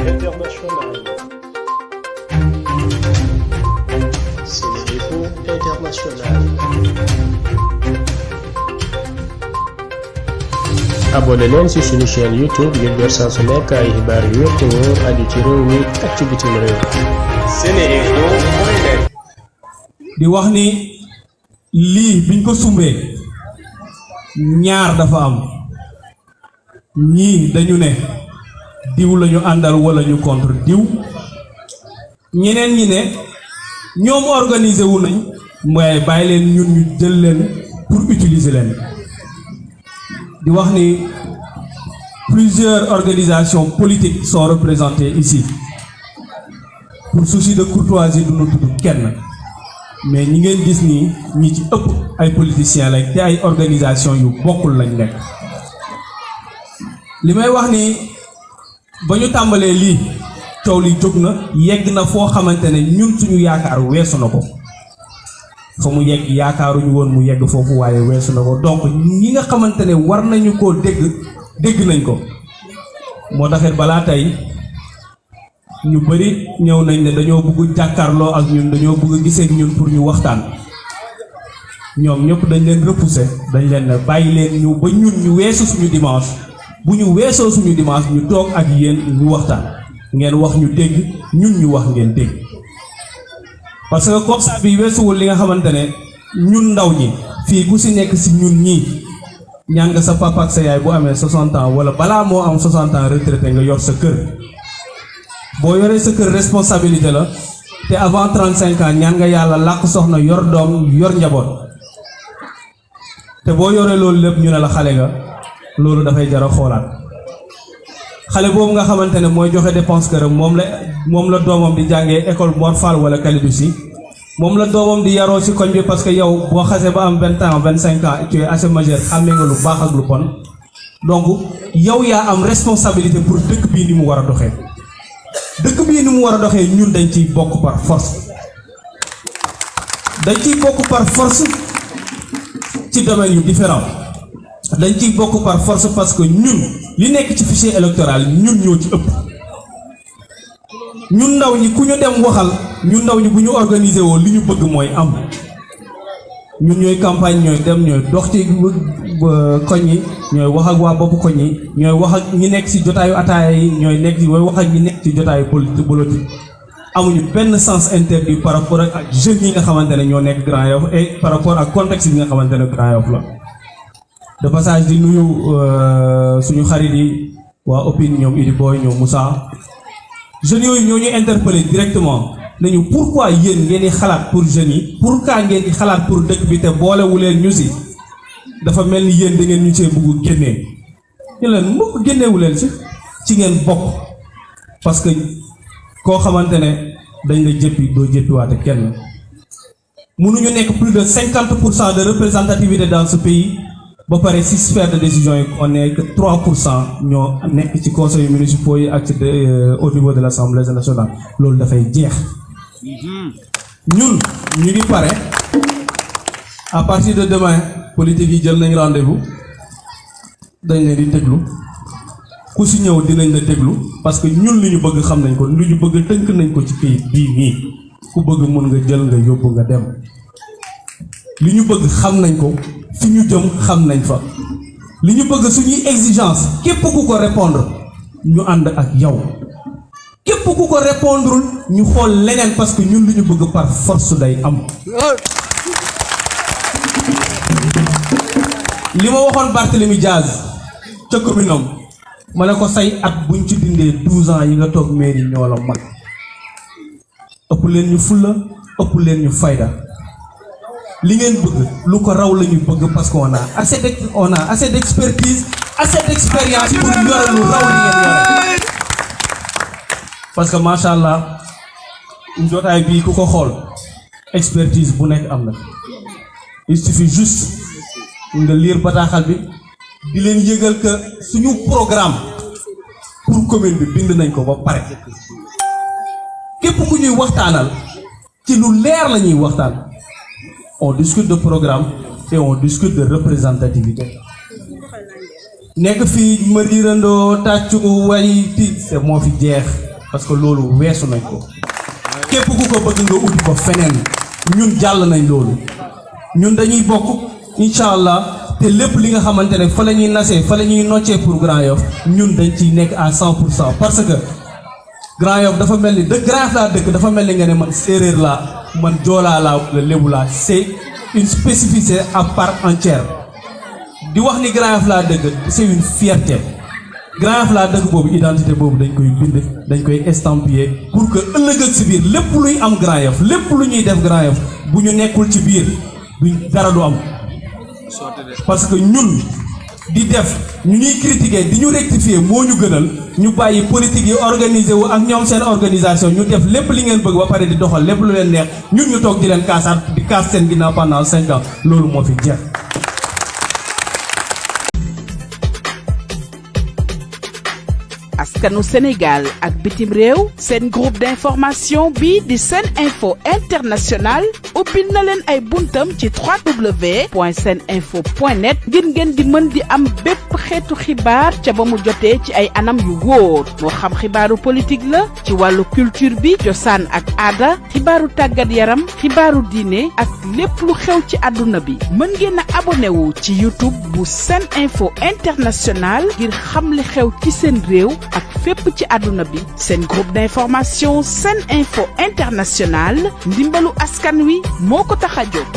internationale. Sénéinfo International. abonné leen ci suñu chaîne YouTube ngir jot saa su nekk ay xibaar yu wér te wóor aju ci réew mi ak ci bitim réew. Sénéinfo.net. di wax ni lii biñ ko sumbee ñaar dafa am ñii dañu ne diw lañu àndal wala ñu contre diw ñeneen ñi ne ñoom organiser wu nañ waaye bàyyi leen ñun ñu jël leen pour utiliser leen di wax ni plusieurs organisations politiques sont représentées ici pour souci de courtoisie du ñu tudd kenn mais ñi ngeen gis nii ñi ci ëpp ay politiciens lañ te ay organisation yu bokkul lañ nekk li may wax ni ba ñu tàmbalee lii coow li jóg na yegg na foo xamante ne ñun suñu yaakaar weesu na ko fa mu yegg yaakaaruñu woon mu yegg foofu waaye weesu na ko donc ñi nga xamante ne war nañu koo dégg nañ ko moo taxit balaa tey ñu bari ñëw nañ ne dañoo bëgg jàkkaarloo ak ñun dañoo bëgg gisee ak ñun pour ñu waxtaan ñoom ñëpp dañ leen repousser dañ leen ne bàyyi leen ñu ba ñun ñu weesu suñu dimanche bu ñu weesoo suñu dimanche ñu toog ak yéen ñu waxtaan ngeen wax ñu dégg ñun ñu wax ngeen dégg parce que constat bi weesuwul li nga xamante ne ñun ndaw ñi fii ku si nekk si ñun ñii ñaan nga sa papa ak sa yaay bu amee 60 ans wala balaa moo am 60 ans retraité nga yor sa kër boo yoree sa kër responsabilité la te avant 35 ans ñaan nga yàlla làkk soxna yor doom yor njaboot te boo yoree loolu lépp ñu ne la xale nga loolu dafay jar a xoolaat xale boobu nga xamante ne mooy joxe dépense këram moom la doomam di jàngee école Mor Fall wala Kalidou Sy moom la doomam di yaroo ci koñ bi parce que yow boo xasee ba am 20 ans 25 ans tu es assez majeur xàmmee nga lu baax ak lu bon donc yow yaa am responsabilité pour dëkk bii ni mu war a doxee dëkk bii ni mu war a doxee ñun dañ ciy bokk par force ci domaine yu différent dañ ciy bokk par force parce que ñun li nekk ci fichier électoral ñun ñoo ci ëpp ñun ndaw ñi ku ñu dem waxal ñun ndaw ñi bu ñu organiser woo li ñu bëgg mooy am ñun ñooy campagne ñooy dem ñooy dox ci koñ yi ñooy wax ak waa bopp koñ yi ñooy wax ak ñi nekk ci jotaayu ataaya yi ñooy wax ak ñi nekk ci jotaayu politique amuñu benn sens interdit par rapport ak jeunes yi nga xamante ne ñoo nekk Grand Yoff et par rapport ak contexte bi nga xamante ne Grand Yoff la de passage di nuyu suñu xarit yi waa Opine ñoom Idi Boy ñoom Moussa jeunes yooyu ñoo ñu interpellé directement nañu pourquoi yéen ngeen di xalaat pour jeunes yi pourquoi ngeen di xalaat pour dëkk bi te boolewu leen ñu si dafa mel ni yéen da ngeen ñu see bëgg génnee ñu leen mbokk génneewu leen ci ngeen bokk parce que koo xamante ne dañ la jëppi doo jëppiwaate kenn mënuñu nekk plus de 50% de représentativité dans ce pays ba pare si sphère de décision yi on est que 3% ñoo nekk ci conseils municipaux yi ak ci au niveau de l'Assemblée nationale loolu dafay jeex ñun ñu ngi pare à partir de demain politique yi jël nañ rendez-vous dañ leen di déglu ku si ñëw dinañ la déglu parce que ñun li ñu bëgg xam nañ ko lu ñu bëgg tënk nañ ko ci kayit bii nii ku bëgg mën nga jël nga yóbbu nga dem li ñu bëgg xam nañ ko fi ñu jëm xam nañ fa li ñu bëgg suñuy exigence képp ku ko répondre ñu ànd ak yow képp ku ko répondre ñu xool leneen parce que ñun li ñu bëgg par force day am li ma waxoon Barthélémy Diaz ca commune am ma ne ko say at buñ ci dindee 12 ans yi nga toog mairie ñoo la mag ëpp leen ñu fulla ëpp leen ñu fayda li ngeen bëgg lu ko raw la ñu bëgg parce qu'on a assez d'expertise assez d'expérience pour yore lu raw li ngeen yore parce que macha allah jotaay bii ku ko xool expertise bu nekk am na il suffit juste nga lire bataaxal bi di leen yëgal que suñu programme pour commune bi bind nañ ko ba pare képp ku ñuy waxtaanal ci lu leer la ñuy waxtaan on discute de programme et on discute de représentativité nekk fii ma riirandoo tàccu way ti c'est moo fi jeex parce que loolu weesu nañ ko képp ku ko bëgg nga uti ko feneen ñun jàll nañ loolu ñun dañuy bokk incha allah te lépp li nga xamante ne fa la ñuy nasee fa la ñuy noccee pour Grand Yoff ñun dañ ciy nekk à 100% parce que Grand Yoff dafa mel ni Grand Yoff laa dëkk dafa mel ni nga ne man séeréer laa man joolaa laa wala lébu laa c'est une spécificité à part entière di wax ni Grand Yoff laa dëkk c'est une fierté Grand Yoff laa dëkk boobu identité boobu dañ koy bind dañ koy estampiller pour que ëllëg ak si biir lépp luy am Grand Yoff lépp lu ñuy def Grand Yoff bu ñu nekkul ci biir duñ dara du am parce que ñun di def ñu ñuy critiquer di ñu rectifier moo ñu gënal ñu bàyyi politique yi organiser wu ak ñoom seen organisation ñu def lépp li ngeen bëgg ba pare di doxal lépp lu leen neex ñun ñu toog di leen kaasaat di kaas seen ginnaaw pendant 5 ans loolu moo fi jeex. askanu Sénégal ak bitim réew seen groupe d'information bi di Sen Info International ubbil na leen ay buntam ci www.seninfo.net ngir ngeen di mën di am bépp xeetu xibaar ca ba mu jotee ci ay anam yu wóor moo xam xibaaru politique la ci wàllu culture bi cosaan ak aada xibaaru tàggat yaram xibaaru diine ak lépp lu xew ci àdduna bi mën ngeen a abonné wu ci YouTube bu Sen Info International ngir xam li xew ci seen réew ak fépp ci àdduna bi seen groupe d'information Sen Info International ndimbalu askan wi moo ko tax a jóg